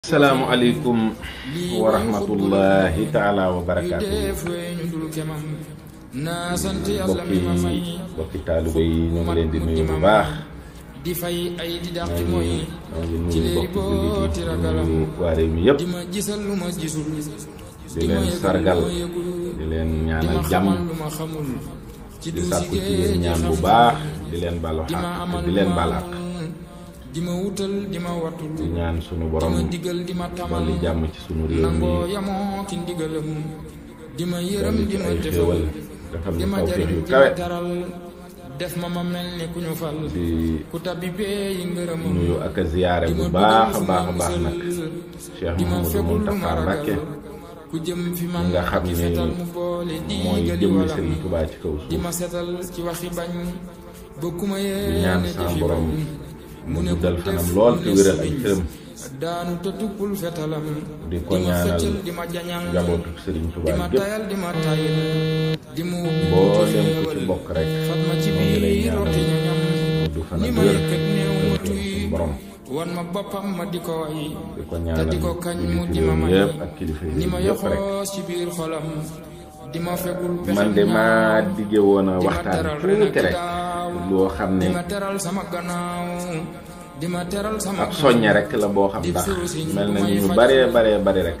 Assalamualaikum warahmatullahi taala wabarakatuh. Bokki taalibe yi ñu ngi leen di nuyu bu baax di fay ay di dàq mooy ci bokki waa réew mi yépp di leen sargal di leen ñaanal jàmm di sàkku ci yéen ñaan bu baax di leen balu xaq di leen balaq dima wutal dima watul di ñaan sunu borom dolli jàmm ci sunu réew mi dima yërëm dima defal dima jariñ yu kawe def ma melni ku ñu fal ku tabibe yi ngërëm nuyu ak ziyaare bu baax baax nak Cheikh Mouhamadou Mountakha Mbacké ku jëm fi man nga xam ne mooy jëmmi Serigne Touba ci kaw suuf dima setal ci waxi bañ bokkuma yee ñaan sa borom mu dal fanam lool te wéral ay cëram daanu te tuppul fetalam di ko ñaanal njabootu Serigne Touba gépp di mu boo dem ko ci bokk rek fatma ci biir roti ñam du fanam wér borom wan ma boppam ma di ko way di ko ñaanal te di ko kañ mu di ma may ak kilifa yi ma yoxoo ci biir xolam di ma fegul man de maa dige woon a waxtaan tuuti rek loo xam ne ak soññe rek la boo xam ndax mel na ni ñu bare rek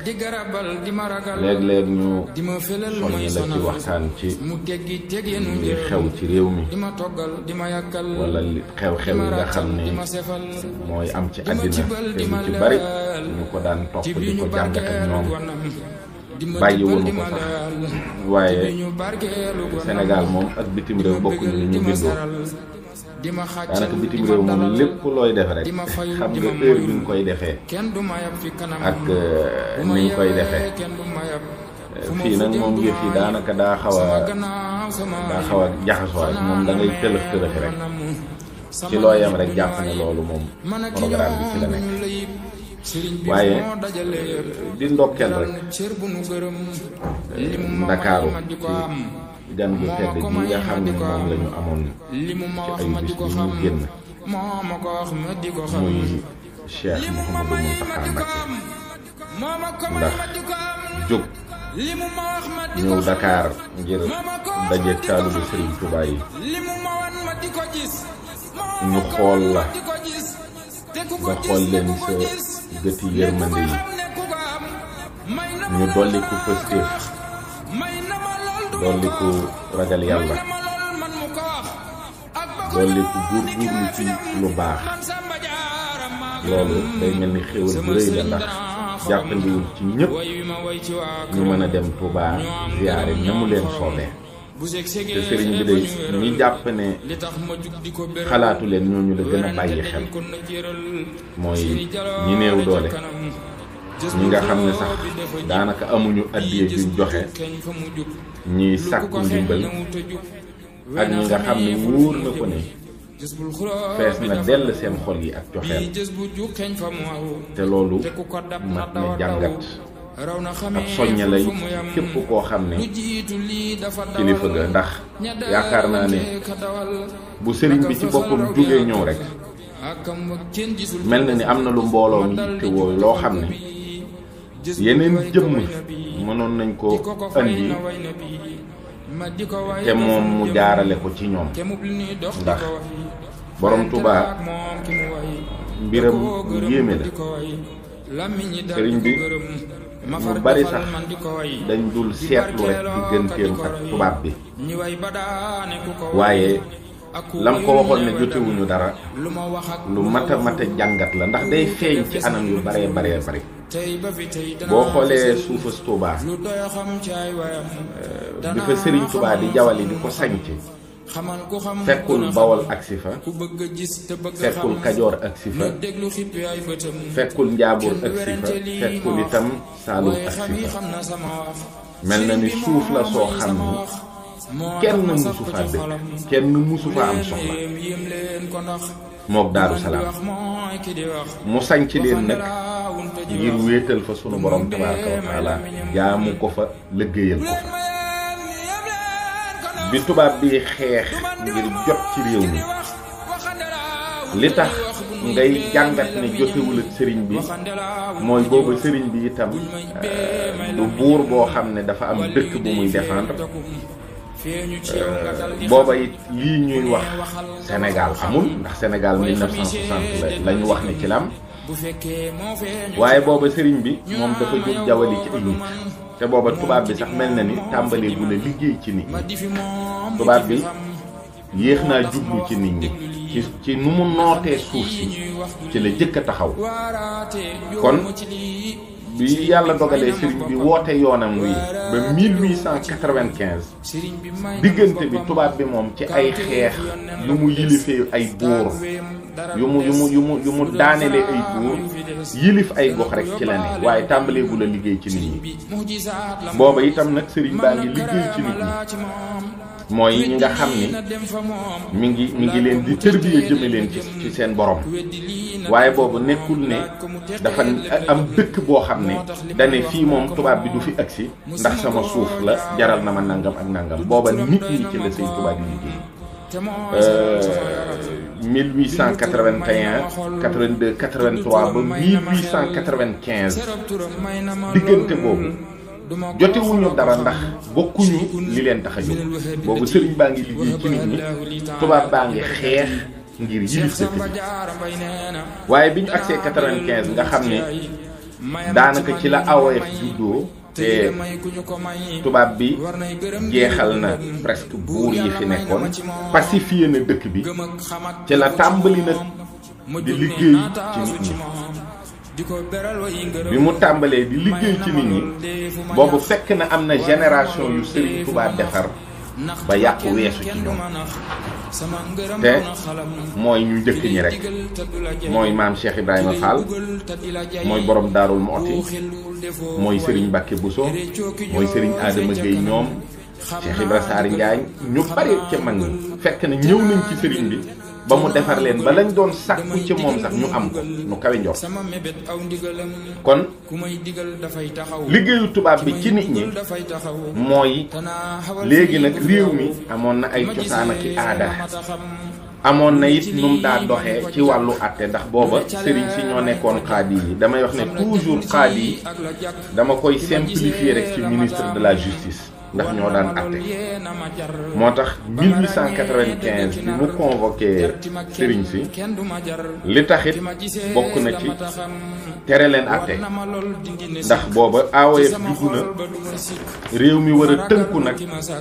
léeg-léeg ñu soññe la ci waxtaan ci li xew ci réew mi wala xew-xew yi nga xam ne mooy am ci àddina te lu ci bari ñu ko daan topp di ko jàngat ak ñoom bàyyi woonu ko sax waaye Sénégal moom ak bitim réew bokkuñu ni ñu bindoo daanaka bitim réew moom lépp looy def rek xam nga heure bi nga koy defee ak ni nga koy defee fii nag moom yëf yi daanaka daa xaw a jaxasoo rek moom da ngay tëlëf rek ci looyam rek jàpp ne loolu moom programme bi ci la nekk waaye di ndokkeel rek Ndakaaru ci gan gu tedd gi nga xam ne moom la ñu amoon ci ay bis yi ñu génn muy Cheikh Mouhamadou Mountakha Mbacké ndax jóg ñëw Dakar ngir daje taalibe Serigne Touba yi ñu xool la nga xool leen sa gëti yërmande yi ñu dolli ko pëstéef dolli ko ragal yàlla dolli ko góorgóorlu ci lu baax loolu day mel ni xéwal bu rëy la ndax jàppandiwul ci ñëpp ñu mën a dem Touba ziyaare na mu leen soobee te sëriñ bi day ñi jàpp ne xalaatu leen ñooñu la gën a bàyyi xel mooy ñi néew doole ñi nga xam ne sax daanaka amuñu addiye juñ joxe ñiy sàkku ndimbal ak ñi nga xam ne wóor na ko ne fees na dell seen xol yi ak coxeel te loolu mat na jàngat ab soññe lay képp koo xam ne kilifa ga ndax yaakaar naa ne bu sëriñ bi ci boppam jógee ñëw rek mel na ni am na lu mbooloo mi te wooyu loo xam ne yeneen jëmm mënoon nañ ko andi te moom mu jaarale ko ci ñoom ndax borom Touba mbiram yéeme la sëriñ bi ñu bari sax dañ dul seetlu rek digganteem ak tubaab bi waaye lam ko waxoon ne jotewuñu dara lu mata jàngat la ndax day feeñ ci anam yu bari boo xoolee suufas Touba bi fa Serigne Touba di jawali di ko sañc fekkul Bawol agsi fa fekkul Kajoor agsi fa fekkul Njaambur agsi fa fekkul itam Saalum agsi fa mel na ni suuf la soo xam ni kenn musu fa dëkk kenn musu fa am soxla mook Daaru Salaam mu sañc leen nag ngir wéetal fa sunu borom tabaaraka wa taala jaamu ko fa liggéeyal ko fa bi tubaab bi xeex ngir jot ci réew mi li tax ngay jàngat ne jotewul ak sëriñ bi mooy booba sëriñ bi itam du buur boo xam ne dafa am dëkk bu muy défendre booba it lii ñuy wax Sénégal amul ndax Sénégal 1960 la ñu wax ne ci lam waaye booba sëriñ bi moom dafa jóg jawali ci ay nit te booba tubaab bi sax mel na ni tàmbalee bu la liggéey ci nit ñi tubaab bi yéex naa jublu ci nit ñi ci nu mu nootee suuf si ci la jëkk a taxaw kon bi yàlla dogalee sëriñ bi woote yoonam wi ba 1895 diggante bi tubaab bi moom ci ay xeex yu mu yilifee ay buur yu mu daanelee ay buur yilif ay gox rek ci la ne waaye tàmbalee bu la liggéey ci nit ñi booba itam nag sëriñ baa ngi liggéey ci nit ñi mooy ñi nga xam ni mi ngi leen di tërbiye jëme leen ci seen borom waaye boobu nekkul ne dafa am dëkk boo xam ne dane fii moom tubaab bi du fi agsi ndax sama suuf la jaral na ma nangam ak nangam booba nit ñi ci la sëñ tubaab di liggéey 1881 82 83 ba 1895 diggante boobu jotewuñu dara ndax bokkuñu li leen tax a jóg boobu sëriñ baa ngi liggéey ci nit ñi tubaab baa ngi xeex ngir yilif dëkk bi waaye bi ñu agsee 95 nga xam ne daanaka ci la AOF juddoo te tubaab bi jeexal na presque buur yi fi nekkoon pacifié na dëkk bi ci la tàmbali nag di liggéey ci nit ñi bi mu tàmbalee di liggéey ci nit ñi boobu fekk na am na génération yu Serigne Touba defar ba yàqu weesu ci ñoom te mooy ñu njëkk ñi rek mooy maam Cheikh Ibrahima Fall mooy borom Daarul Muxti mooy Serigne Mbacké Bousso mooy Serigne Adama Gueye ñoom Cheikh Ibrahima Sarr Ndiaye ñu bari ca mag ñi fekk na ñëw nañ ci Serigne bi ba mu defar leen ba lañ doon sàkku ci moom sax ñu am ko nu kawe njort kon liggéeyu tubaab bi ci nit ñi mooy léegi nag réew mi amoon na ay cosaan ak i aada amoon na it nu mu daa doxee ci wàllu àtte ndax booba sëriñ si ñoo nekkoon xaadi yi damay wax ne toujours xaadi yi dama koy simplifier rek ci ministre de la justice ndax ñoo daan àtte moo tax 1895 bi mu convoqué sëriñ si li taxit bokk na ci tere leen àtte ndax booba AOF dugg na réew mi war a tënku nag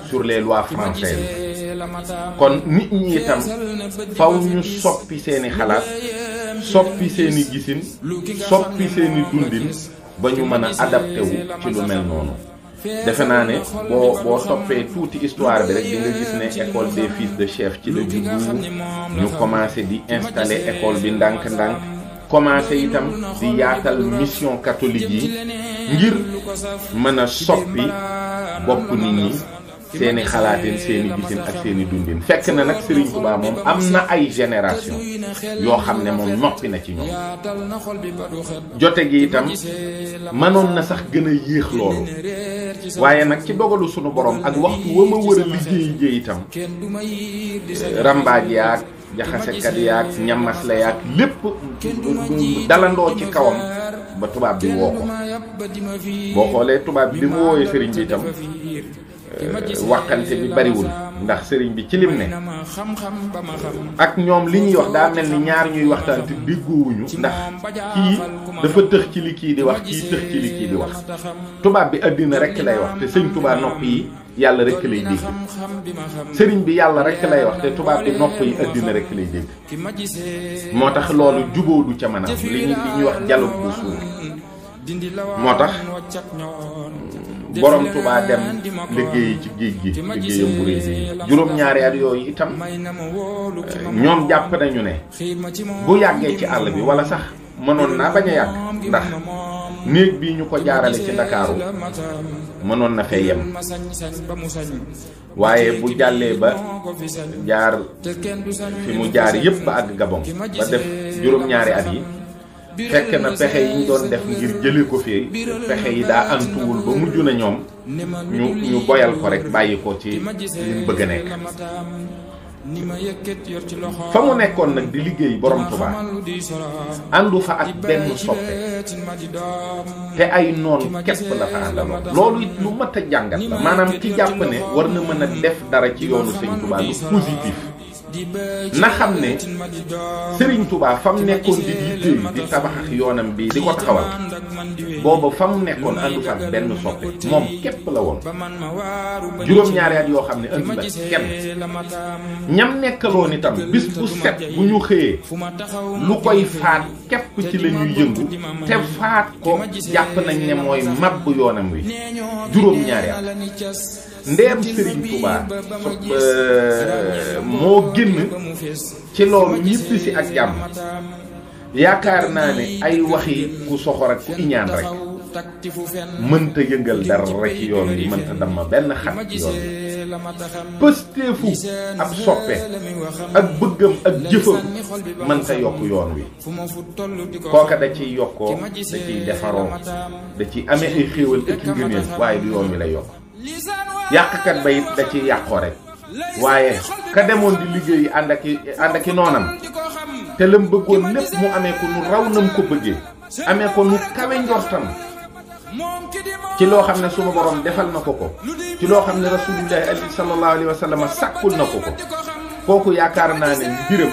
sur les lois françaises kon nit ñi itam faw ñu soppi seeni xalaat soppi seeni gisin soppi seeni dundin ba ñu mën a adapté wu ci lu mel noonu defe naa ne boo toppee tuuti histoire bi rek di nga gis ne école des fils de chef ci la juddu ñu commencé di installer école bi ndànk-ndànk commencé itam di yaatal mission catholique yi ngir mën a soppi bopp nit ñi seeni xalaatin seeni gisin ak seeni dundin fekk na nag Serigne Touba moom am na ay génération yoo xam ne moom noppi na ci ñoom jote gi itam mënoon na sax gën a yéex loolu waaye nag ci dogalu sunu borom ak waxtu wa ma war a liggéey jee itam rambaaj yaag jaxasekat yaag ñamasla yaag lépp dalandoo ci kawam ba tubaab bi woo ko boo xoolee tubaab bi mu wooyee Serigne bi itam waxante bi bariwul ndax sëriñ bi ci lim ne ak ñoom li ñuy wax daa mel ni ñaar ñuy waxtaan te déggoowuñu ndax kii dafa tëx ci li kii di wax kii tëx ci li kii di wax tubaab bi àddina rekk lay wax te sëñ tubaab nopp yi yàlla rekk lay dégg sëriñ bi yàlla rekk lay wax te tubaab bi nopp yi àddina rekk lay dégg moo tax loolu jubóo du ca mën a am li ñuy wax dialogue bu suur moo tax borom Touba dem liggéey ci géej gi liggéeyam bu rëy bi juróom-ñaari at yooyu itam ñoom jàpp nañu ne bu yàggee ci àll bi wala sax mënoon naa bañ a yàgg ndax néeg bi ñu ko jaarale ci Ndakaaru mënoon na fee yem waaye bu jàllee ba jaar fi mu jaar yépp ba àgg Gabon ba def juróom-ñaari at yi fekk na pexe yi ñu doon def ngir jëlee ko fii pexe yi daa antuwul ba mujj na ñoom ñu boyal ko rek bàyyi ko ci li mu bëgg a nekk fa mu nekkoon nag di liggéey borom Tuubaa àndu fa ak benn soppe te ay noon képp la fa àndaloon. loolu it lu mat a jàngat la maanaam ki jàpp ne war na mën a def dara ci yoonu Sëñ Tuubaa lu positif na xam ne Serigne Touba fa mu nekkoon di liggéey di tabax ak yoonam bi di ko taxawal booba fa mu nekkoon àndu fa ak benn soppe moom képp la woon. juróom-ñaari at yoo xam ne andi la kenn ñam nekkaloon itam bis bu set bu ñu xëyee lu koy faat képp ci la ñuy yëngu te faat ko jàpp nañ ne mooy màbb yoonam wi juróom-ñaari at. ndeem Serigne Touba moo génn ci loolu ñibbisi ak jàmm yaakaar naa ne ay waxi ku soxor ak ku iñaan rek mënta yëngal dara ci yoon wi mënta damma benn xat ci yoon wi pësteefu ab soppe ak bëggam ak jëfam mënta yokk yoon wi kooka da ciy yokkoo da ciy defaroo da ciy amee ay xéewal ak ngëneel waaye du yoon wi lay yokk yàqkat ba it da ciy yàqoo rek waaye ka demoon di liggéey ànd ak i noonam te lam bëggoon lépp mu amee ko nu raw nam ko bëggee amee ko nu kawe njortam ci loo xam ne sunu borom defal na ko ko ci loo xam ne rasulullahi sallallahu alayhi wa sallam sàkkul na ko ko kooku yaakaar naa ne mbiram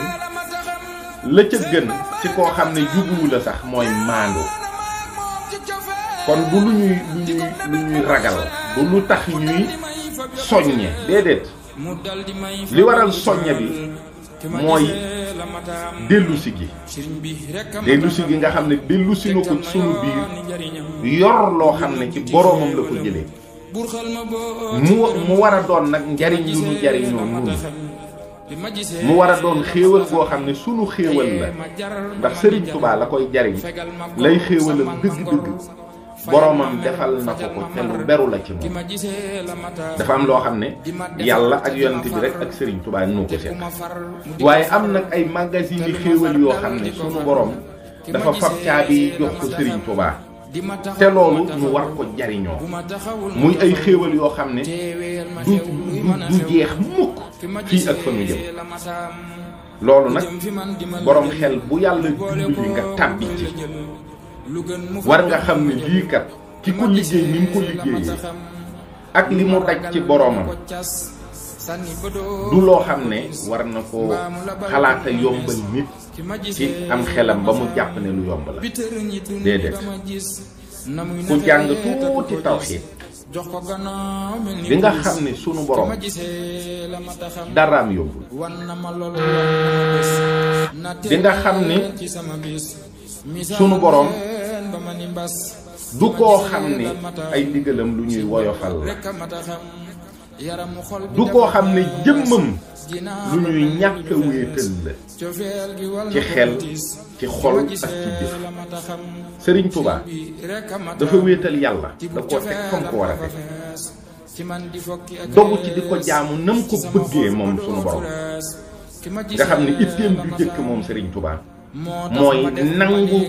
la ca gën ci koo xam ne jubuwu la sax mooy maandu kon bu lu ñuy ragal bu lu tax ñuy soññe déedéet li waral soññe bi mooy dellusi gi nga xam ne dellusi na ko sunu biir yor loo xam ne ci boroomam la ko jëlee mu war a doon nag njariñ lu ñu jariñoo nun mu war a doon xéewal goo xam ne sunu xéewal la ndax Sëriñ Tuubaa la koy jariñ lay xéewalam dëgg-dëgg boroomam defal na ko ko te lu beru la ci moom dafa am loo xam ne yàlla ak yonent bi rek ak Serigne Touba noo ko seet waaye am nag ay magazine yi xéewal yoo xam ne sunu borom dafa fab caabi jox ko Serigne Touba te loolu ñu war ko jariñoo muy ay xéewal yoo xam ne du jeex mukk fii ak fa ñu jëm loolu nag borom xel bu yàlla dimbali nga tàbbi ci war nga xam ne lii kat ki ko liggéey ni mu ko liggéeyee ak li mu daj ci boroomam du loo xam ne war na ko xalaata yombal nit ci am xelam ba mu jàpp ne lu yomb la déedéet ku jàng tuuti tawxiid di nga xam ne sunu borom daraam yombul di nga xam ne sunu borom du koo xam ne ay digalam lu ñuy woyofal la du koo xam ne jëmmam lu ñuy ñàkk a wéetal la ci xel ci xol ak ci jëf Sëriñ Tuubaa dafa wéetal yàlla da koo teg fam ko war a teg dogu ci di ko jaamu nam ko bëggee moom sunu borom nga xam ne itteem du jëkk moom Sëriñ Tuubaa mooy nangu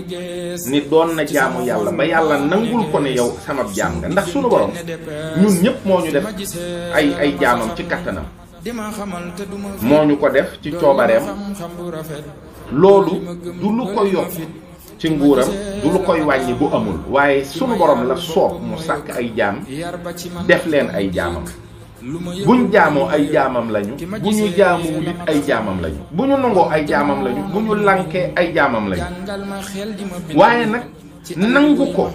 ni doon na jaamu yàlla ba yàlla nangul ko ne yow sama jaam nga ndax sunu borom ñun ñëpp moo ñu def ay jaamam ci kattanam moo ñu ko def ci coobareem loolu du lu ko yokk ci nguuram du lu koy wàññi bu amul waaye sunu borom la soob mu sàkk ay jaam def leen ay jaamam buñ jaamoo ay jaamam lañu bu ñu jaamuwul it ay jaamam lañu bu ñu nangoo ay jaamam lañu bu ñu lànkee ay jaamam lañu waaye nag nangu ko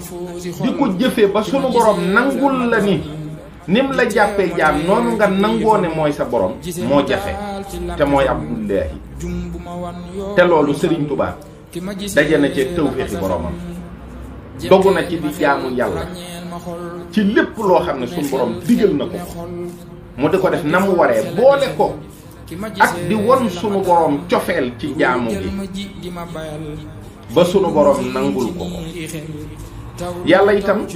di ko jëfee ba sunu borom nangul la nim la jàppee jaam noonu nga nangoo ne mooy sa borom moo jafe te mooy Abdullaahi te loolu Sëriñ Tuubaa daje na ci tawfeexi boromam dogu na ci di jaamu yàlla ci lépp loo xam ne suñu borom digal na ko mu di ko def na mu waree boole ko ak di won sunu borom cofeel ci jaamu gi ba sunu borom nangul ko ko yàlla itam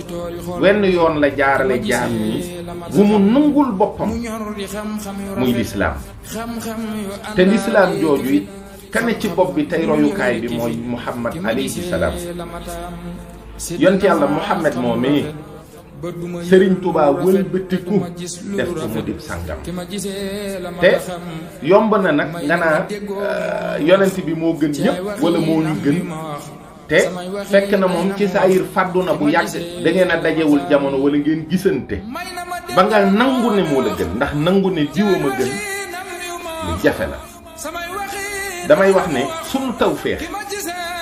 wenn yoon la jaarale jaam ñi bu mu nangul boppam muy lislaam te lislaam jooju it kane ci bopp bi tey royukaay bi mooy Muhammad alayhi salaam yonent yàlla Muhammad moomee Sëriñ Tuubaa wëlbatiku def ko mu dib sàngam te yomb na nag nga naa yonent bi moo gën ñëpp wala moo ñu gën te fekk na moom ci saayir fàddu na bu yàgg da ngeen a dajewul jamono wala ngeen gisante ba nga nangu ne moo la gën ndax nangu ne diwam a gën lu jafe la. damay wax ne sunu tawféex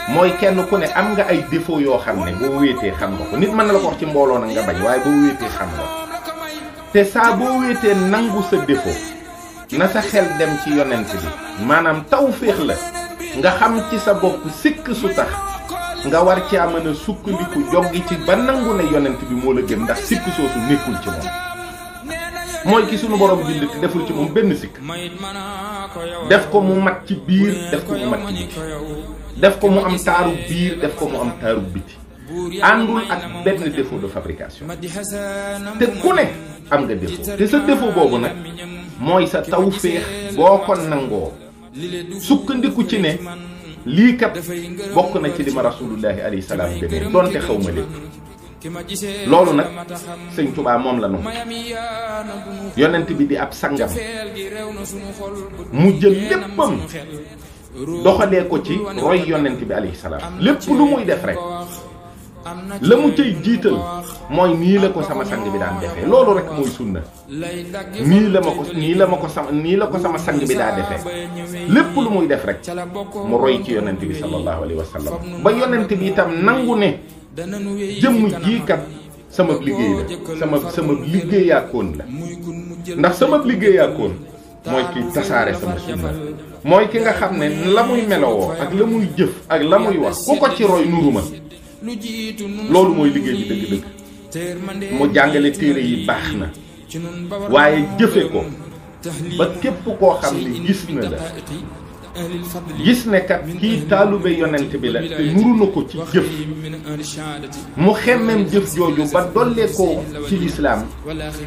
mooy kenn ku ne am nga ay défaut yoo xam ne boo wéetee xam nga ko nit mën na la ko wax ci mbooloo nag nga bañ waaye boo wéetee xam nga ko te saa boo wéetee nangu sa défaut na sa xel dem ci yonent bi maanaam tawféex la nga xam ci sa bopp sikk su tax nga war ci mën a sukkandiku joggi ci ba nangu ne yonent bi moo la gën ndax sikk soosu nekkul ci moom mooy ki sunu borom bind te deful ci moom benn sikk def ko mu mat ci biir def ko mu mat ci biti def ko mu am taaru biir def ko mu am taaru biti àndul ak benn défaut de fabrication te ku ne am nga défaut te sa défaut boobu nag mooy sa tawféex boo ko nangoo sukkandiku ci ne lii kat bokk na ci li ma rasulullahi alayhi salaam gënee donte xaw ma lépp loolu nag sëñ Tuubaa moom la nu yonent bi di ab sangam mu jël léppam doxalee ko ci roy yonent bi alayhi salaam lépp lu muy def rek la mu cay jiital mooy nii la ko sama sang bi daan defee loolu rek mooy sunna nii la ko sama sang bi daa defee lépp lu muy def rek mu roy ci yonent bi sallallahu alayhi wa sallam ba yonent bi itam nangu ne jëmm jii kat sama liggéey la sama liggéeyaakoon la ndax sama liggéeyaakoon mooy kiy tasaare sama sunna mooy ki nga xam ne la muy melowoo ak la muy jëf ak la muy wax ku ko ci roy nuru ma loolu mooy liggéey bi dëgg-dëgg mu jàngale téere yi baax na waaye jëfe ko ba képp koo xam ne gis na la gis ne kat kii taalube yonent bi la te nuru na ko ci jëf mu xemmem jëf jooju ba dollee ko ci lislaam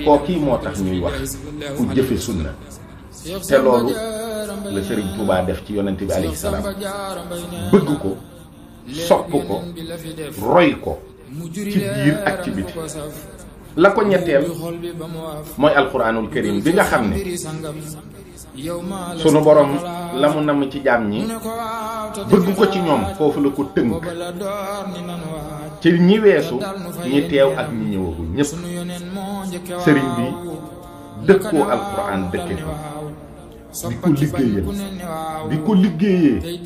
koo kii moo tax ñuy wax ku jëfe sunna te loolu la Sëriñ Tuubaa def ci yonent bi alayhi salaam bëgg ko sopp ko roy ko ci biir ak ci biti la ko ñetteel mooy alquranul karim bi nga xam ne sunu borom la mu namm ci jaam ñi bëgg ko ci ñoom foofu la ko tënk ci ñi weesu ñi teew ak ñi ñëwagul ñépp sëriñ bi dëkkoo alquran dëkke ko di ko liggéeyee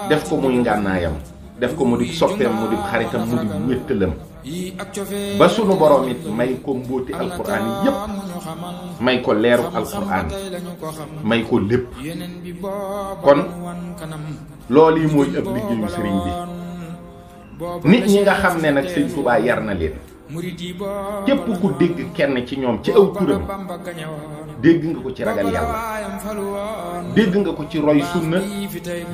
def ko muy ngànnaayam def ko mu di soppeem mu di xaritam mu di wéttalam ba sunu borom it may ko mbóoti alquran yi yépp may ko leeru alquran may ko lépp kon loolu yi mooy ab liggéeyu sëriñ bi nit ñi nga xam ne nag sëñ Tuubaa yar na leen képp ku dégg kenn ci ñoom ci aw turam dégg nga ko ci ragal yàlla dégg nga ko ci roy sunna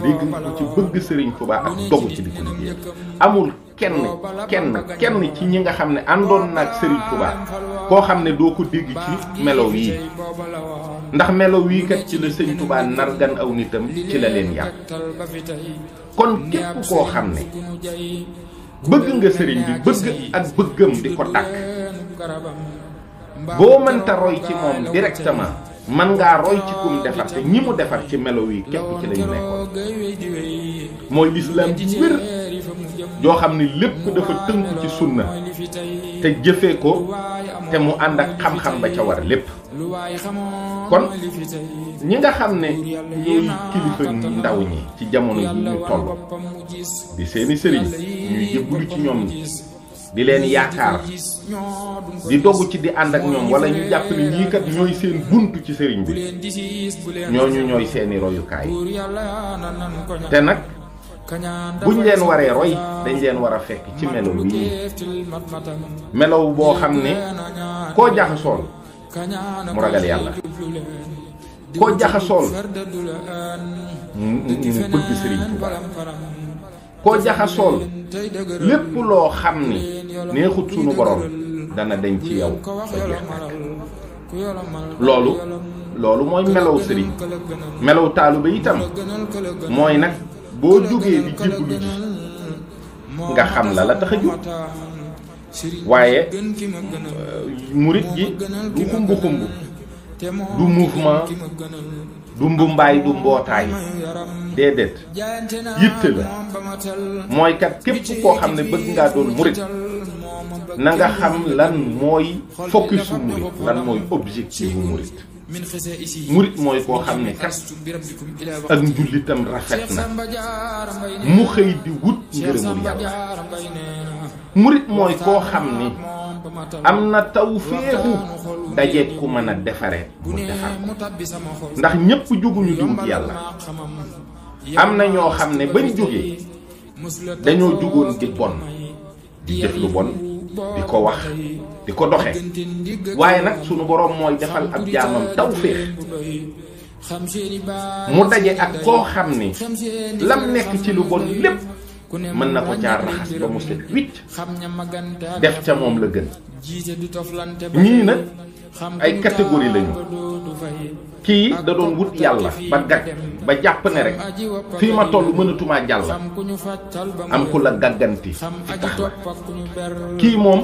dégg nga ko ci bëgg sëriñ Tuubaa ak dogu ci di ko liggéey amul kenn ci ñi nga xam ne àndoon na ak sëriñ Tuubaa koo xam ne doo ko dégg ci melow yi ndax melow yi kat ci la sëriñ Tuubaa nargan aw nitam ci la leen yàq kon képp koo xam ne bëgg nga sëriñ bi bëgg ak bëggam di ko tàkk boo mënta roy ci moom directement man ngaa roy ci kum defar te ñi mu defar ci melo yi képp ci lañu nekkoon mooy lislaam ji wér joo xam ne lépp dafa tënku ci sunna te jëfee ko te mu ànd ak xam-xam ba ca war lépp kon ñi nga xam ne ñooy kilifa ndaw ñi ci jamono yi ñu toll di seeni sëriñ ñuy jébbalu ci ñoom di leen yaakaar di dogu ci di ànd ak ñoom wala ñu jàpp ne ñii kat ñooy seen buntu ci sëriñ bi ñooñu ñooy seeni royukaay te nag buñ leen waree roy dañ leen war a fekk ci melo bii melow boo xam ne koo jaxasool mu ragal yàlla koo jaxasool mu bëgg sëriñ Tuubaa koo jaxasool lépp loo xam ni neexut sunu borom dana dañ ci yow ba jeex tàkk loolu mooy melow sëriñ melow taalibe itam mooy nag boo jógee di jébbalu ji nga xam la tax a jóg waaye murit gi du xumbu xumbu du mouvement du mbumbaay du mbootaay déedéet yitte la mooy kat képp koo xam ne bëgg ngaa doon murit na nga xam lan mooy focus su murit lan mooy objectif bu murit murit mooy koo xam ne kat ak njullitam rafet na mu xëy di wut ngërëmul yàlla murit mooy koo xam ni am na tawféexu dajeeg ku mën a defare mu defar ko ndax ñépp jóguñu di wut yàlla am na ñoo xam ne bañ jógee dañoo jugoon di bon di jëf lu bon di ko wax di ko doxe waaye nag sunu boroom mooy defal ab jaamam tawféex mu daje ak koo xam ni lam nekk ci lu bon lépp mën na ko caa raxas ba mu set wicc def ca moom la gën ñii nag ay catégorie lañu kii da doon wut yàlla ba gàgg ba jàpp ne rek fii ma toll mënatumaa jàll am ku la gàgganti fi tax la kii moom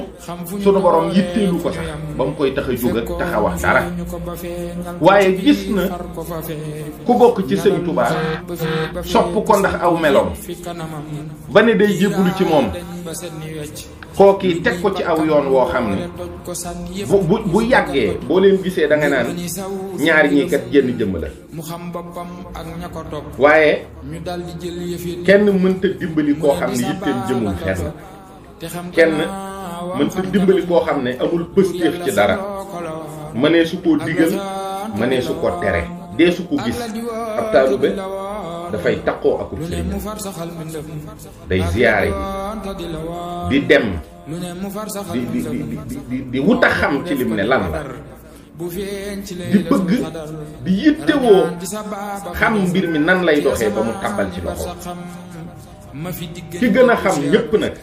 sunu borom yitteelu ko sax ba mu koy tax a jóg ak tax a wax dara waaye gis na ku bokk ci Sëñ Tuubaa sopp ko ndax aw meloom ba ne day jébbalu ci moom kookii teg ko ci aw yoon woo xam ne bu yàggee boo leen gisee da nga naan ñaari ñii kat jenn jëmm la waaye kenn mënta dimbali koo xam ne yitteem jëmul fenn kenn mënta dimbali koo xam ne amul pëstéef ci dara mënee su koo digal mënee su ko tere dee su ko gis ab taalube dafay taqoo akub sëriñ day ziyaare di dem di wut a xam ci lim ne lan la di bëgg di yittewoo xam mbir mi nan lay doxee ba mu tàbbal ci loxo ki gën a xam ñépp nag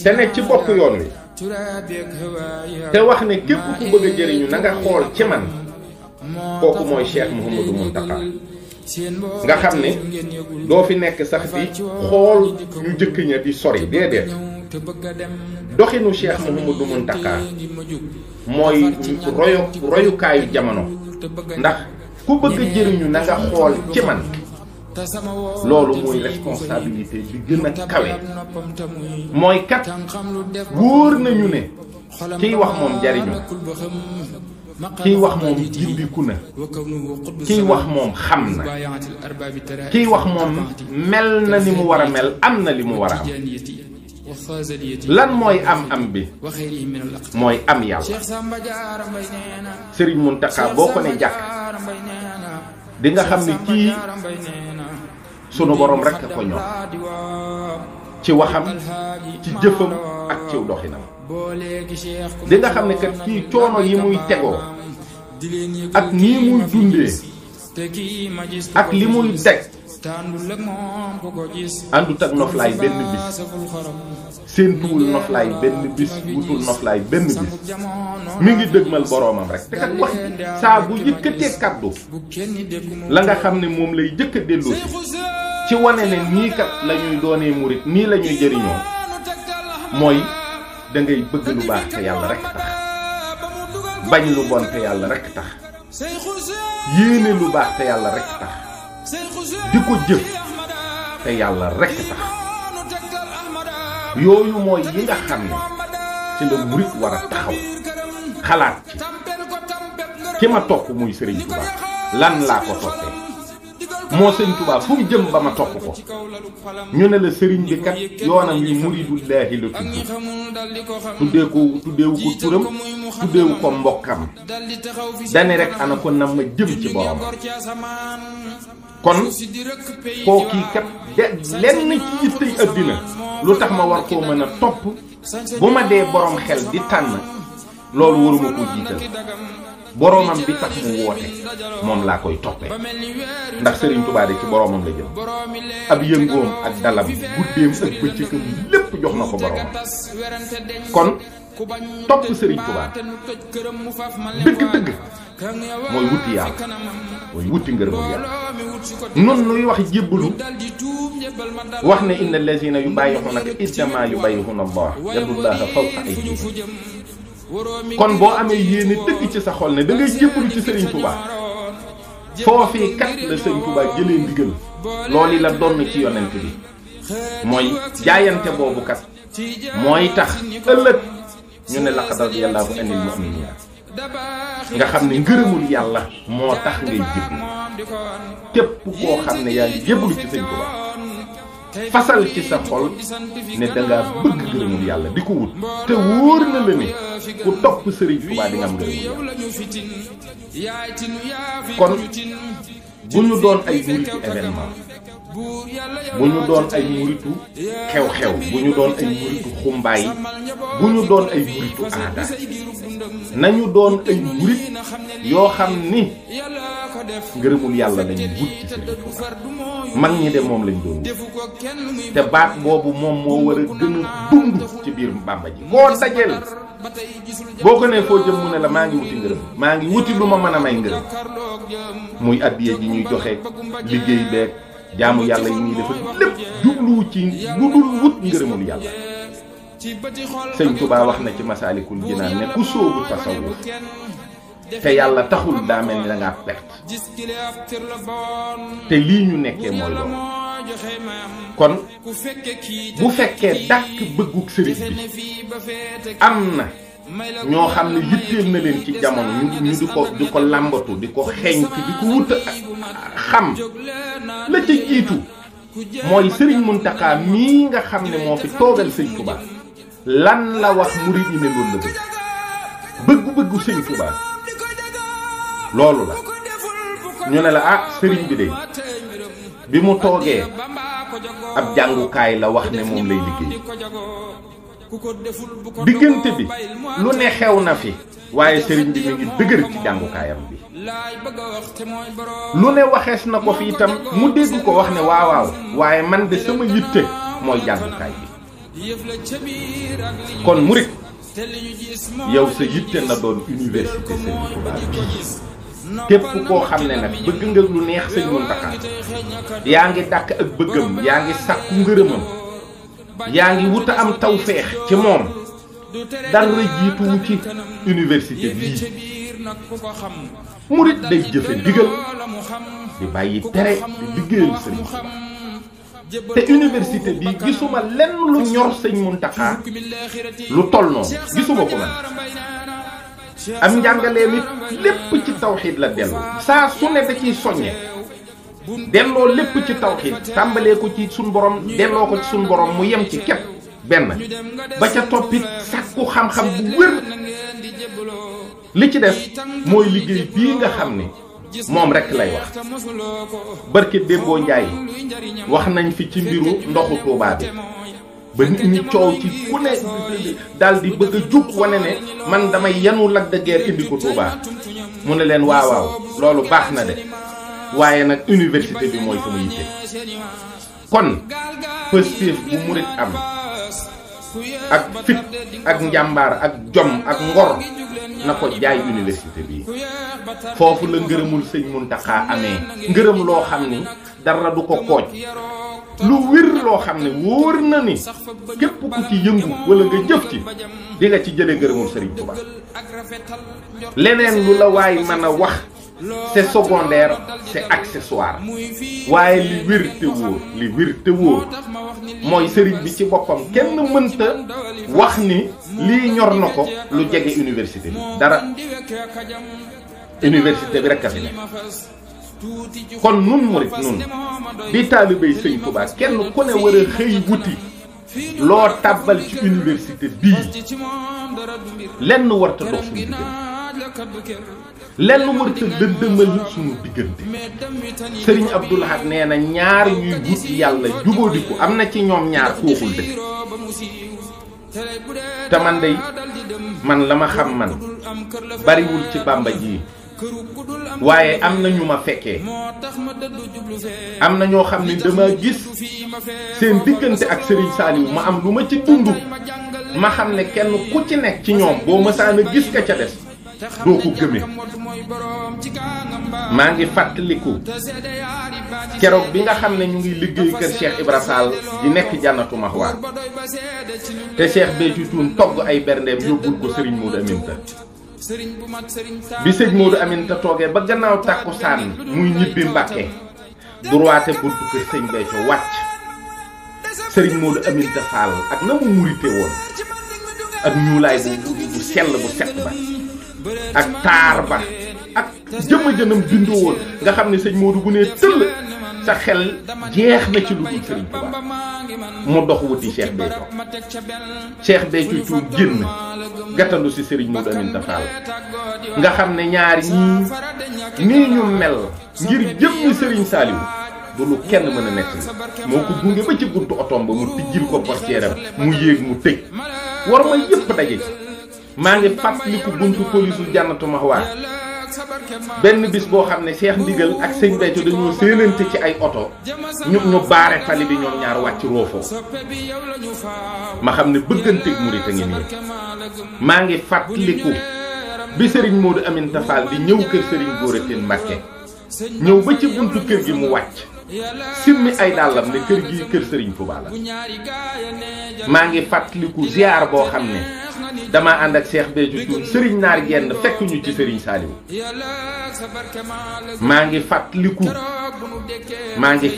te nekk ci bopp yoon wi te wax ne képp ku bëgg a jëriñu na nga xool ci man kooku mooy Cheikh Mouhamadou Mountakha nga xam ne doo fi nekk sax di xool ñu jëkk ña di sori déedéet doxinu Cheikh Mouhamadou Mountakha mooy royukaayu jamono ndax ku bëgg a jëriñu na nga xool ci man loolu mooy responsabilité bi gën a kawe mooy kat wóor nañu ne kiy wax moom jariñu kiy wax moom gindiku na kiy wax moom xam na kiy wax moom mel na ni mu war a mel am na li mu war a am lan mooy am bi mooy am yàlla Sëriñ Mountakha boo ko ne jàkk di nga xam ne kii sunu borom rekk a ko ñor ci waxam ci jëfam ak ci doxinam di nga xam ne kat kii coono yi muy tegoo ak nii muy dundee ak li muy deg àndut ak noflaay benn bis séentuwul noflaay benn bis wutul noflaay benn bis mi ngi dëgmal boroomam rek te kat wax saa bu yëkkatee kàddu la nga xam ne moom lay jëkk a delloosi ci wane ne nii kat la ñuy doonee murit nii la ñuy jëriñoo mooy da ngay bëgg lu baax te yàlla rek tax bañ lu bon te yàlla rek tax yéene lu baax te yàlla rek tax di ko jëf te yàlla rek tax yooyu mooy yi nga xam ne ci la murit war a taxaw xalaat ci ki ma topp muy Sëriñ Tuubaa lan laa ko toppee moo Sëriñ Tuubaa fu mu jëm ba ma topp ko ñu ne la sëriñ bi kat yoonam wi muridullaahi la tuddeewu ko turam tuddeewu ko mbokkam dane rek ana ko nam ma jëm ci borom kon kookii kat lenn ci yittey àddina lu tax ma war koo mën a topp bu ma dee borom xel di tànn loolu waruma ko jiital boromam bi tax mu woote moom laa koy toppee ndax Serigne Touba de ci boromam la jëm ab yëngoom ak dalam guddeem ak bëccëgam lépp jox na ko boromam kon topp Serigne Touba dëgg-dëgg mooy wuti yàlla mooy wuti ngërëmul yàlla noonu nuy wax jébbalu wax ne inna allazina yubayyi'unaka innamaa yubayyi'una Allah yadullaha fawqa aydihim kon boo amee yéene dëgg ci sa xol ne da ngay jébbalu ci Serigne Touba foofii kat la Serigne Touba jëlee ndigal loolu la doon ci yonent bi mooy jaayante boobu kat mooy tax ëllëg ñu ne laqad radiyallahu anil mu'minina nga xam ne ngërëmul yàlla moo tax ngay jébbalu képp koo xam ne yaa ngi jébbalu ci Serigne Touba fasal ci sa xol ne dangaa bëgg ngërëmul yàlla di ko wut te wóor na la ne ku topp Serigne Touba di nga am ngërëmul yàlla kon bu ñu doon ay muritu événement bu ñu doon ay muritu xew-xew bu ñu doon ay muritu xumbaay bu ñu doon ay muritu aada nañu doon ay murit yoo xam ni ngërëmul yàlla lañu wut ci Serigne Touba mag ñi de moom lañ doon te baat boobu moom moo war a gën a dund ci biir Bàmba ji koo dajeel boo ko nee foo jëm mu ne la maa ngi wuti ngërëm maa ngi wuti lu ma mën a may ngërëm muy addiya ji ñuy joxe liggéey beeg jaamu yàlla yi ñuy defal lépp jubluwu ci lu dul wut ngërëmul yàlla Sëñ Touba wax na ci Masaalikul Jinaan ne ku sóobu tasawuf te yàlla taxul daa mel ni da ngaa perte te lii ñu nekkee mooy loolu kon bu fekkee dàkk bëggug sëriñ bi am na ñoo xam ne yitteel na leen ci jamono ñu di ko làmbatu di ko xeeñtu di ko wut xam la ca jiitu mooy Sëriñ Muntaxa mii nga xam ne moo fi toogal Sëñ Touba lan la wax murid yi ne loolu la bëggu Sëñ Touba loolu la ñu ne la ah sëriñ bi de bi mu toogee ab jàngukaay la wax ne moom lay liggéey diggante bi lu ne xew na fi waaye sëriñ bi mi ngi dëgër ci jàngukaayam bi lu ne waxees na ko fi itam mu dégg ko wax ne waawaaw waaye man de sama yitte mooy jàngukaay bi kon murit yow sa yitte na doon université Serigne Touba bii képp koo xam ne nag bëgg nga lu neex Sëñ Muntaxa yaa ngi dàkk ak bëggam yaa ngi sàkku ngërëmam yaa ngi wut a am tawfeex ci moom dara jiituwu ci université bii murit day jëfe ndigal di bàyyi tere di liggéeyal Sëriñ Touba te université bi gisuma lenn lu ñor Sëñ Muntaxa lu toll noonu gisuma ko man am njàngalee it lépp ci tawxiid la dellu saa su ne da ciy soññe delloo lépp ci tawxiid tàmbalee ko ci suñ borom delloo ko ci suñ borom mu yem ci képp benn ba ca toppit sàkku xam-xam bu wér li ci def mooy liggéey bii nga xam ne moom rekk lay wax barke Démboo Njaay wax nañ fi ci mbiru ndoxu Tuubaa bi ba nit ñi coow ci ku ne daal di bëgg a jug wane ne man damay yanu Lac de Guiers indi ko Touba mu ne leen waawaaw loolu baax na de waaye nag université bi mooy sama yitte kon pëstéef bu murit am ak fit ak njàmbaar ak jom ak ngor na ko jaay université bi foofu la ngërëmul Sëñ Muntaxa amee ngërëm loo xam ni dara du ko kooj lu wér loo xam ne wóor na ni képp ku ci yëngu wala nga jëf ci di nga ci jëlee ngërëmul Serigne Touba leneen lu la waay mën a wax c'est secondaire c'est accessoire waaye li wér te wóor mooy Serigne bi ci boppam kenn mënta wax ni lii ñor na ko lu jege université bi dara université bi rekk a fi ne kon nun murit nun di taalibey Sëñ Touba kenn ku ne war a xëy wuti loo tàbbal ci université bii lenn warta dox suñu diggante lenn warta dëndëmal suñu diggante Sëriñ Abdou Lahad nee na ñaar ñuy wut yàlla jubóodiku am na ci ñoom ñaar fooxul dëkk te man day man la ma xam man bariwul ci Bàmba ji waaye am na ñu ma fekkee am na ñoo xam ne dama gis seen diggante ak Serigne Saliou ma am lu ma ci dund ma xam ne kenn ku ci nekk ci ñoom boo mësaan a gis ka ca des doo ko gëme. maa ngi fàttaliku keroog bi nga xam ne ñu ngi liggéey kër Cheikh Ibra Fall di nekk Jannatu Mahwa te Cheikh Béthio Thioune togg ay berndeem yóbbul ko Serigne Modou Aminta bi sëñ Modou Aminta toogee ba gannaaw tàkkusaan muy ñibbi Mbàkke droite buntu kër sëñ Béthio wàcc Serigne Modou Aminta Fall ak na mu murite woon ak ñuulaay bu sell bu set ba ak taar ba ak jëmm-jënam bindoo woon nga xam ne sëñ Modou bu nee tëll sa xel jeex na ci lu dul Serigne Touba mu dox wuti Cheikh Béthio Cheikh Béthio Thioune génn gàttandu si Serigne Modou Aminta Fall nga xam ne ñaari nii ñu mel ngir jëmmi Serigne Saliou du lu kenn mën a nekk moo ko gunge ba ci buntu otoom ba mu tijjil ko portière am mu yéeg mu tëj war ma yëpp daje ci maa ngi fàttaliku buntu polisu Jannatu Mahwa benn bis boo xam ne Cheikh Ndigal ak sëñ Béthio dañoo séenante ci ay oto ñu baare tali bi ñoom ñaar wàcc roofoo ma xam ne bëgganteeg murit a ngi nii maa ngi fàttaliku bi Serigne Modou Aminta Fall di ñëw kër Serigne Gora Tine Mbacké ñëw ba ci buntu kër gi mu wàcc simmi ay dàllam ne kër gi kër Serigne Touba la maa ngi fàttaliku ziar boo xam ne dama ànd ak Cheikh Béthio Thioune Serigne Naar Jenn fekk ñu ci Serigne Saliou maa ngi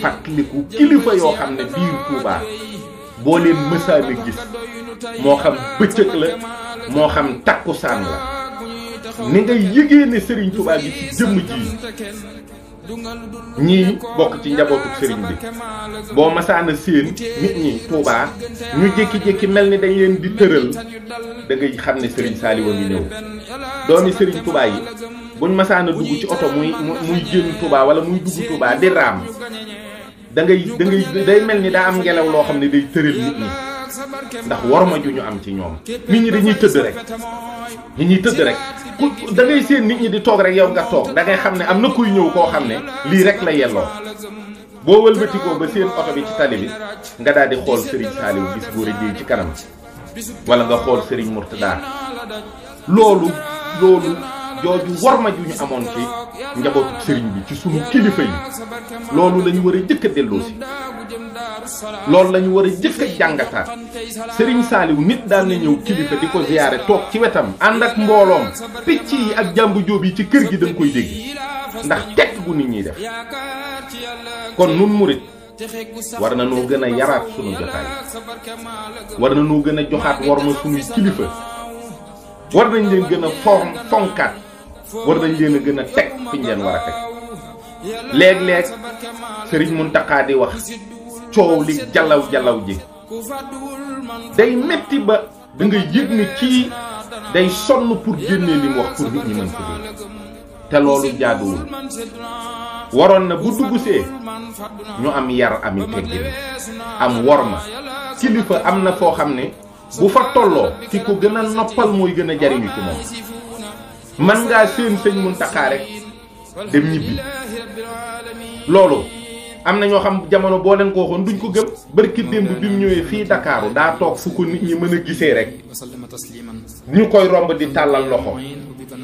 fàttaliku kilifa yoo xam ne biir Touba boo leen mësaan a gis moo xam bëccëg la moo xam takkusaan la ni ngay yëgee ne Serigne Touba gi ci jëmm ji ñii bokk ci njabootu sëriñ bi boo masaan a séen nit ñi Touba ñu jékki-jékki mel ni dañ leen di tëral da ngay xam ne Serigne Saliou a ngi ñëw doomi Serigne Touba yi buñ masaan a dugg ci oto muy génn Touba wala muy dugg Touba di raam day mel ni daa am ngelaw loo xam ne day tëral nit ñi ndax worma ju ñu am ci ñoom nit ñi dañuy tëdd rek da ngay seen nit ñi di toog rek yow nga toog da ngay xam ne am na kuy ñëw koo xam ne lii rek la yelloo boo wëlbatikoo ba seen oto bi ci tali bi nga daal di xool Serigne Saliou gis Gora Dieye ci kanam wala nga xool Serigne Mourtada loolu jooju worma ju ñu amoon ci njabootu Serigne bi ci sunu kilifa yi loolu lañu war a jëkk a delloosi loolu lañu war a jëkk a jàngataat Serigne Saliou nit daan na ñëw kilifa di ko ziyaare toog ci wetam ànd ak mbooloom picc yi ak jàmbu jóob yi ci kër gi da nga koy dégg ndax tekk gu nit ñiy def kon nun murit war na noo gën a yaraat sunu jotaay war na noo gën a joxaat worma sunuy kilifa war nañ leen gën a fonkaat war nañ leen a gën a teg fi ñu leen war a teg léeg-léeg Serigne Mountakha di wax coow li jalaw ji day metti ba da ngay yëg ni kii day sonn pour génnee li mu wax pour nit ñi mën ko dégg te loolu jaaduwul waroon na bu duggsee ñu am yar ami teggin am worma kilifa am na foo xam ne bu fa tolloo ki ko gën a noppal mooy gën a jariñu ci moom man ngaa seen sëñ Mountakha rek dem ñibbi loolu am na ñoo xam jamono boo leen ko waxoon duñ ko gëm barki démb bi mu ñëwee fii Dakaaru daa toog fu ko nit ñi mën a gisee rek ñu koy romb di tàllal loxo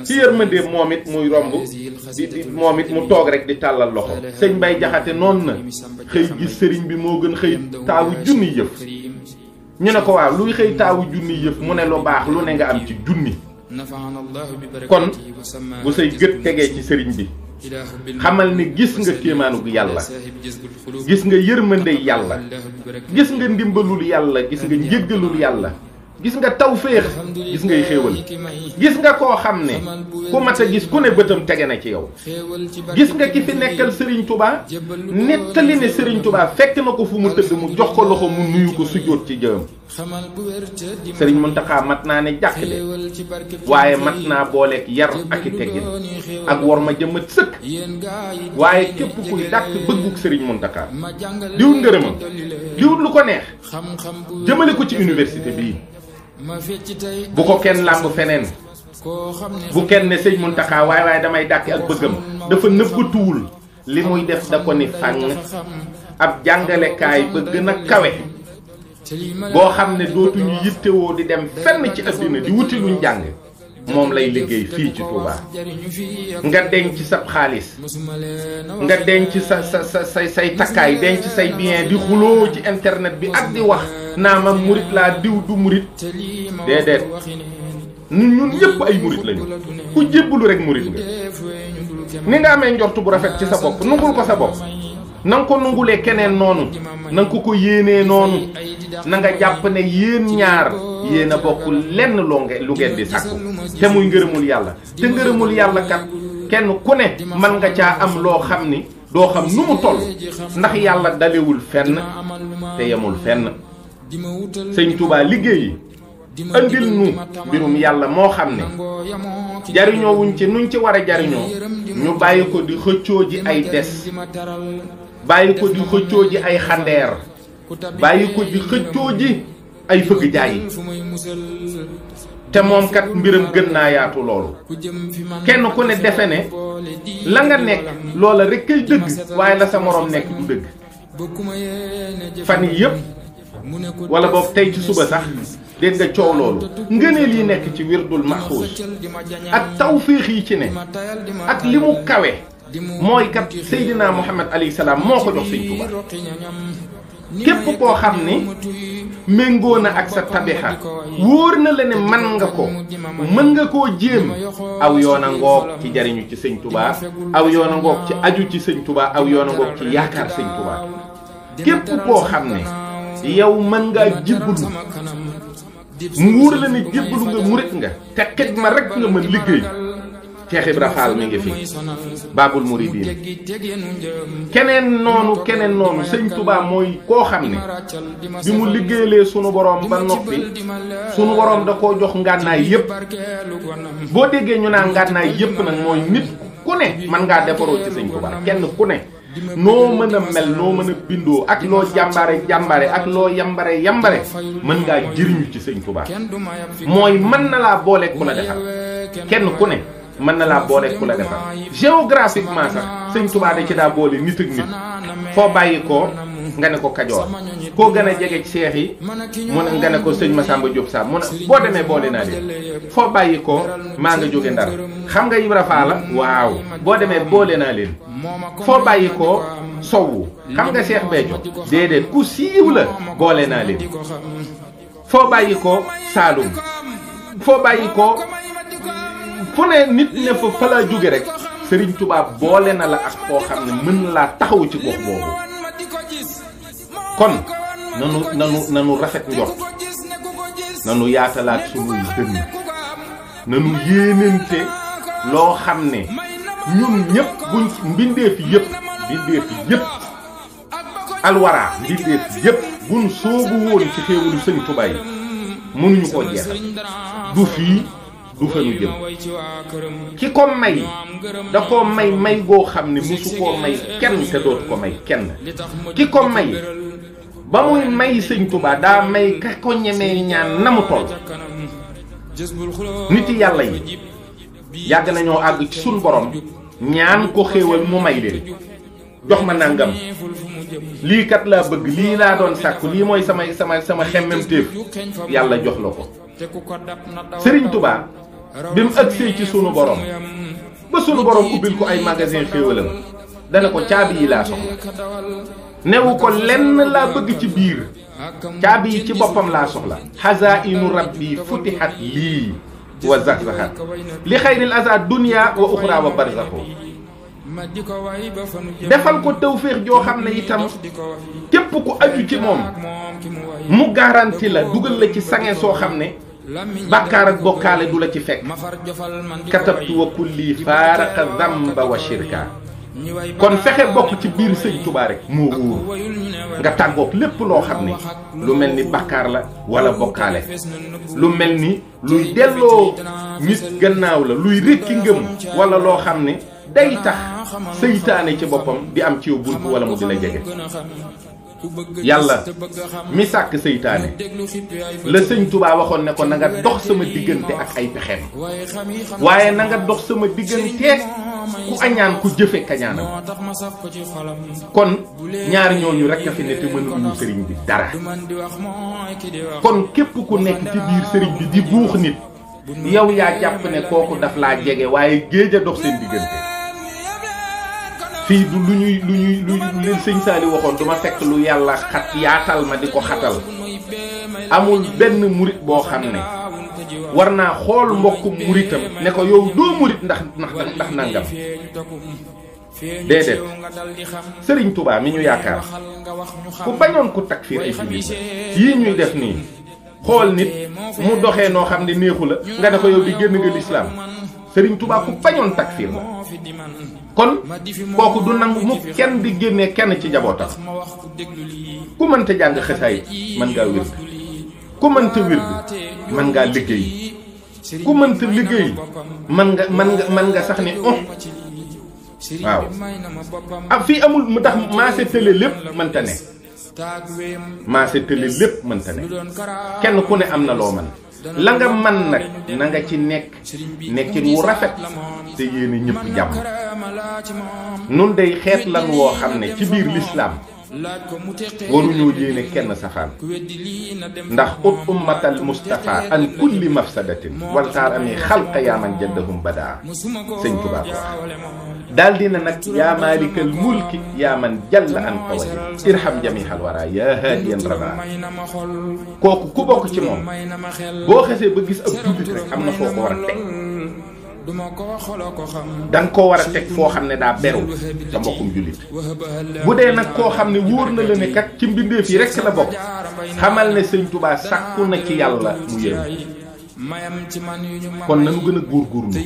ci yërmande moom it muy romb moom it mu toog rek di tàllal loxo sëñ Bay Jaxate noonu na xëy gis sëriñ bi moo gën xëy taawu junni yëf ñu ne ko waaw luy xëy taawu junni yëf mu ne lu baax lu ne nga am ci junni kon bu say gët tegee ci sëriñ bi xamal ne gis nga kéemaanug yàlla gis nga yërmande yàlla gis nga ndimbalul yàlla gis nga njéggalul yàlla gis nga tawféex gis ngay xéewal gis nga koo xam ne ku mat a gis ku ne bëtam tege na ci yow gis nga ki fi nekkal Serigne Touba nettali ne Serigne Touba fekk na ko fu mu tëdd mu jox ko loxo mu nuyu ko sujjóot ci jëm Serigne Mountakha mat naa ne jàkk de waaye mat naa booleeg yar ak i teggin ak war ma jëmat sëkk waaye képp kuy dàkk bëgguk Serigne Mountakha diwut ngërëmam diwut lu ko neex jëmale ko ci université bii bu ko kenn làmb feneen bu kenn ne sëñ Muntaxa waaye damay dàkki ak bëggam dafa nëbbatuwul li muy def da ko ni fàng ab jàngalekaay ba gën a kawe boo xam ne dootuñu yittewoo di dem fenn ci àddina di wuti luñ jàng moom lay liggéey fii ci Touba nga denc sa xaalis nga denc say takkaay denc say bien di xuloo ci internet bi ak di wax naa ma murit laa diw du murit déedéet ñun ñëpp ay murit lañu ku jébbalu rek murit nga ni nga amee njortu bu rafet ci sa bopp nungul ko sa bopp na nga ko nungulee keneen noonu na nga ko yéenee noonu na nga jàpp ne yéen ñaar yéen a bokk lenn lu ngeen di sàkku te muy ngërëmul yàlla te ngërëmul yàlla kat kenn ku ne mën nga caa am loo xam ni doo xam nu mu toll ndax yàlla dalewul fenn te yemul fenn sëñ Touba liggéeyi andil nu mbirum yàlla moo xam ne jariñoo wuñ ci nuñ ci war a jariñoo ñu bàyyi ko di xëccoo ji ay des bàyyi ko di xëccoo ji ay xandeer bàyyi ko di xëccoo ji ay fëgg jaay yi te moom kat mbiram gën naa yaatu loolu kenn ku ne defe ne la nga nekk loola rek kay dëgg waaye la sa moroom nekk du dëgg fan yi yëpp wala boog tey ci suba sax dégg nga coow loolu ngëneel yi nekk ci wirdul maxuus ak tawfiix yi ci ne ak li mu kawe mooy kat Seydina Muhammad alayhi salaam moo ko jox Sëñ Tuubaa képp koo xam ni méngoo na ak sa tabixa wóor na la ne man nga ko mën nga koo jéem aw yoon a ngoog ci jariñu ci Sëñ Tuubaa aw yoon a ngoog ci aju ci Sëñ Tuubaa aw yoon a ngoog ci yaakaar Sëñ Tuubaa képp koo xam ne yow mën ngaa jébbalu mu wóor la ne jébbalu nga murit nga te xidma rek nga mën liggéey Cheikh Ibra Fall mi ngi fi Babul Mouridine keneen noonu Sëñ Tuubaa mooy koo xam ne bi mu liggéeyalee sunu borom ba noppi sunu borom da koo jox ngànnaay yépp boo déggee ñu naan ngànnaay yépp nag mooy nit ku ne mën ngaa defaroo ci Sëñ Tuubaa kenn ku ne noo mën a mel noo mën a bindoo ak loo jàmbare ak loo yambare mën ngaa jëriñu ci Sëñ Tuubaa mooy mën na laa boole ku la defar kenn ku ne mën na laa boole ku la defar géographiquement sax Sëñ Tuubaa da ci daa boole nit ak nit foo bàyyi ko nga ne ko Kajoor koo gën a jege ci seex yi mu ne nga ne ko sëñ Masamba Diop Sam mu ne boo demee boole naa leen foo bàyyi ko maa nga jóge Ndar xam nga Ibra Faal la waaw boo demee boole naa leen foo bàyyi ko Sowu xam nga Cheikh Béthio déedéet ku siiw la boole naa leen foo bàyyi ko Saalum foo bàyyi ko fu ne nit ne fa laa jóge rek Serigne Touba boole na la ak koo xam ne mën na laa taxaw ci gox boobu kon nanu rafet njort nanu yaatalaat sunuy dënn nanu yéenante loo xam ne ñun ñëpp buñ mbindeef yëpp alwara mbindeef yëpp buñ soobu woon ci xéewalu Sëñ Touba yi mënuñu koo jeexal du fii du fa ñu jëm ki ko may da koo may goo xam ne musu koo may kenn te dootu ko may kenn ki ko may ba muy may Sëñ Tuubaa daa may ka ko ñemee ñaan na mu toll nit yàlla yi yàgg nañoo àgg ci suñ borom ñaan ko xéewal mu may leen jox ma nangam lii kat laa bëgg lii laa doon sàkku lii mooy sama xemmem téef yàlla jox la ko Sëriñ Tuubaa bi mu agsee ci sunu borom ba sunu borom ubbil ko ay magasin xéewalam dana ko caabi yi laa soxla newu ko lenn laa bëgg ci biir caabi yi ci boppam laa soxla xazaa'inu rabbi futihat lii wa zaxzaxat li xayril aza dunya wa uxra wa barzaxu defal ko tawféex joo xam ne itam képp ku aju ci moom mu garanti la dugal la ci sange soo xam ne bàkkaar ak bokkaale du la ci fekk katabtu wa kulli faaraqa zamba wa shirka kon fexe bokk ci biir Sëñ Tuubaa rek moo wóor nga tàggoog lépp loo xam ne lu mel ni bàkkaar la wala bokkaale lu mel ni luy delloo nit gannaaw la luy rékki ngëm wala loo xam ne day tax seytaane ci boppam di am ci yow bunt wala mu di la jege yàlla mi sàkk seytaane la sëñ Tuubaa waxoon ne ko na nga dox sama diggante ak ay pexeem waaye na nga dox sama digganteeg ku añaan ku jëfe kañaanam kon ñaar ñooñu rekk a fi ne te mënuñu sëriñ bi dara kon képp ku nekk ci biir sëriñ bi di buux nit yow yaa jàpp ne kooku daf laa jege waaye géej a dox seen diggante fii du lu leen sëñ Saali waxoon duma fekk lu yàlla xat yaatal ma di ko xatal amul benn murit boo xam ne war naa xool mbokkum muritam ne ko yow doo murit ndax nangam déedéet sëriñ Touba mi ñu yaakaar ku bañoon ku takfiir ay jullit yii ñuy def nii xool nit mu doxee noo xam ne neexu la nga ne ko yow di génn nga lislaam sëriñ Touba ku bañoon takfiir la kon kooku du nangu mu kenn di génnee kenn ci njabootam ku mënta jàng xasaay mën ngaa wird ku mënta wird mën ngaa liggéey ku mënta liggéey mën nga sax ne waaw ak fii amul mu tax maase tële lépp mënta ne maase tële lépp mënta ne kenn ku ne am na loo mën la nga man nag na nga ci nekkin wu rafet te yéene ñëpp jàmm nun day xeet lan woo xam ne ci biir lislaam waruñoo yéene kenn safaan ndax ut ummatal mustafa an kulli mafsadatin wal taar amee xalqa yaaman jaddahum badaa sëñ Tuubaa ko daal dina nag yaa maalikal mulki yaa man jalla an qawadi irham jamihal wara yaa haadiyan raba kooku ku bokk ci moom boo xesee ba gis ab jullit rek am na foo ko war a teg danga koo war a teg foo xam ne daa beru sa mbokkum jullit bu dee nag koo xam ne wóor na la ne kat ci mbindeef yi rek la bokk xamal ne sëñ Tuubaa sàkku na ci yàlla mu yéen kon nañu gën a góorgóorlu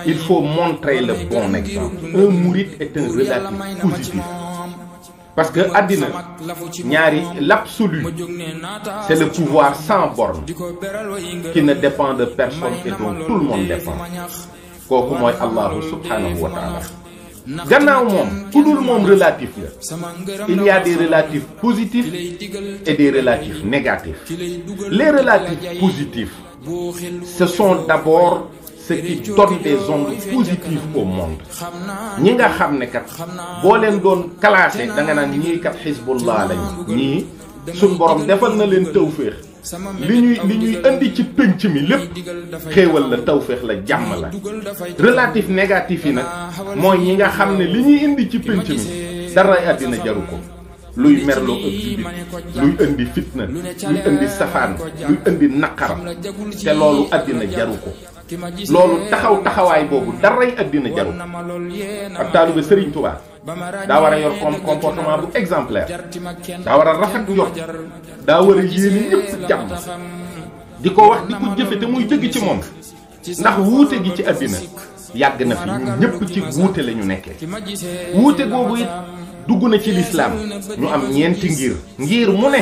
il faut montrer le bon exemple un mouride est un relatif positif parce que àddina ñaari l'absolu c'est le pouvoir sans borne qui ne dépend de personne et dont tout le monde dépend kooku mooy Allahu subhanahu wa taala gannaaw moom ku dul moom relatif la il y a des relatifs positifs et des relatifs négatifs les relatifs positifs ce sont d'abord ce qui donne des ondes positives au monde ñi nga xam ne kat boo leen doon classé da nga naan ñii kat xisbullah lañu ñii suñ borom defal na leen tawféex li ñuy indi ci pénc mi lépp xéewal la tawféex la jàmm la relatif négatif yi nag mooy ñi nga xam ne li ñuy indi ci pénc mi dara àddina jaru ko luy merloo ëpp jullit luy indi fitna luy indi safaan luy indi naqar te loolu àddina jaru ko loolu taxawaay boobu daray àddina jaru ab taalibe Sëriñ Tuubaa daa war a yor comportement bu exemplaire daa war a rafet njort daa war a yéene ñëpp jàmm di ko wax di ko jëfe te muy jëgg ci moom ndax wuute gi ci àddina yàgg na fi ñun ñëpp ci wuute la ñu nekkee wuute googu it dugg na ci lislaam ñu am ñeenti ngir mu ne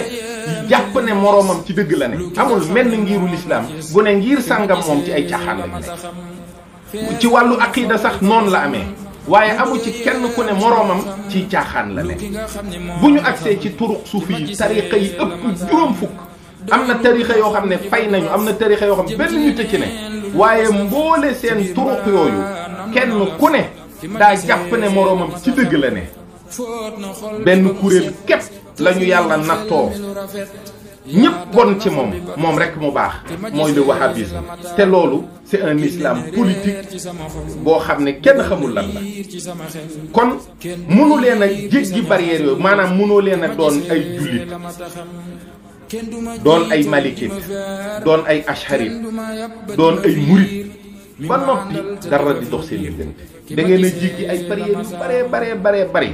jàpp ne moroomam ci dëgg la ne amul menn ngiru lislaam bu ne ngir sàngam moom ci ay caaxaan la ñu nekk ci wàllu aqida sax noonu la amee waaye amu ci kenn ku ne moroomam ci caaxaan la ne bu ñu agsee ci turuq suufi yi tariqa yi ëpp juróom fukk am na tariqa yoo xam ne fay nañu am na tariqa yoo xam ne benn nit a ci ne waaye mboole seen turuq yooyu kenn ku ne daa jàpp ne moroomam ci dëgg la ne benn kuréel képp lañu yàlla nattoo ñëpp bon ci moom rek mu baax mooy le wahhabisme te loolu c'est un islam politique boo xam ne kenn xamul lan la kon mënu leen a jéggi barrière yooyu maanaam mënoo leen a doon ay jullit doon ay malikit doon ay asharit doon ay murit ba noppi dara di dox seen diggante da ngeen a jéggi ay barrières yu bare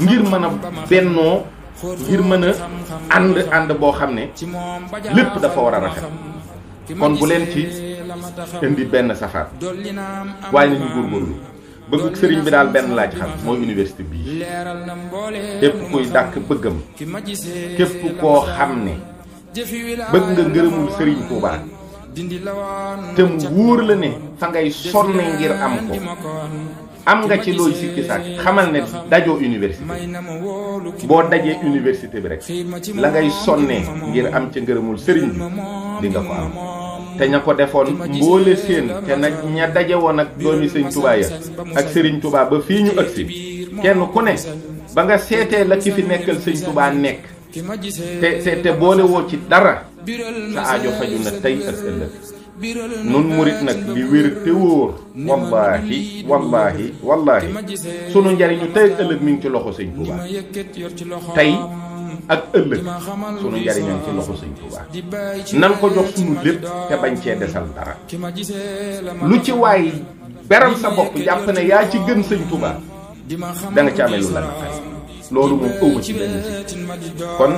ngir mën a bennoo ngir mën a ànd boo xam ne lépp dafa war a rafet kon bu leen ci indi benn safar waaye nañu góorgóorlu bëgg sëriñ bi daal benn laaj xam mooy université bii képp kuy dàkk bëggam képp koo xam ne bëgg nga ngërëmul sëriñ Tuubaa te mu wóor la ne fa ngay sonne ngir am ko am nga ci looy sikki sàkk xamal ne dajoo université boo dajee université bi rek la ngay sonnee ngir am ca ngërëmul sëriñ bi di nga ko am te ña ko defoon mboole seen te nag ña daje woon ak doomi sëñ Touba ya ak sëriñ Touba ba fii ñu agsi kenn ku ne ba nga seetee la ki fi nekkal sëñ Touba nekk te boole woo ci dara sa aajo faju na tey ak ëllëg nun murit nag li wér te wóor wallaahi sunu njariñu tey ak ëllëg mi ngi ci loxo sëñ Touba tey ak ëllëg sunu njariñam ci loxo sëñ Touba nan ko jox sunu lépp te bañ cee desal dara lu ci waay beral sa bopp jàpp ne yaa ci gën sëñ Touba da nga ci amee lu la naqari loolu moom ëwma ci benn si kon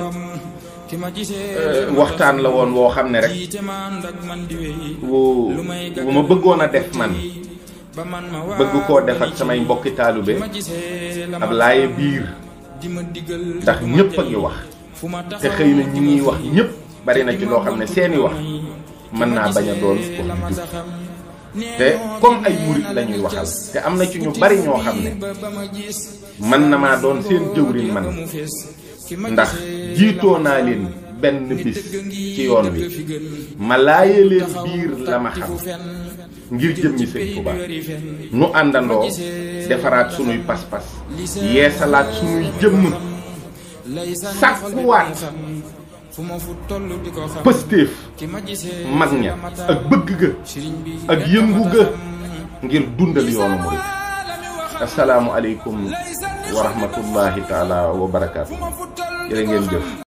waxtaan la woon woo xam ne rek wu ma bëggoon a def man bëgg koo def ak samay mbokki taalube ab laaye biir ndax ñëpp a ngi wax te xëy na ñi ñuy wax ñëpp bari na ci loo xam ne seeni wax mën naa bañ a doon wax lu jub te comme ay murit la ñuy waxal te am na ci ñu bari ñoo xam ne mën na maa doon seen jëwriñ man ndax jiitoo naa leen benn bis ci yoon wi ma laaye leen biir la ma xam ngir jëmmi sëñ Touba nu àndandoo defaraat sunuy pas-pas yeesalaat sunuy jëmm sàkkuwaat pëstéef mag ña ak bëgg ga ak yëngu ga ngir dundal yoonu murid. Assalaamu aleykum wa rahmatullahi taala wa barakaatu. jërë ngeen jëf.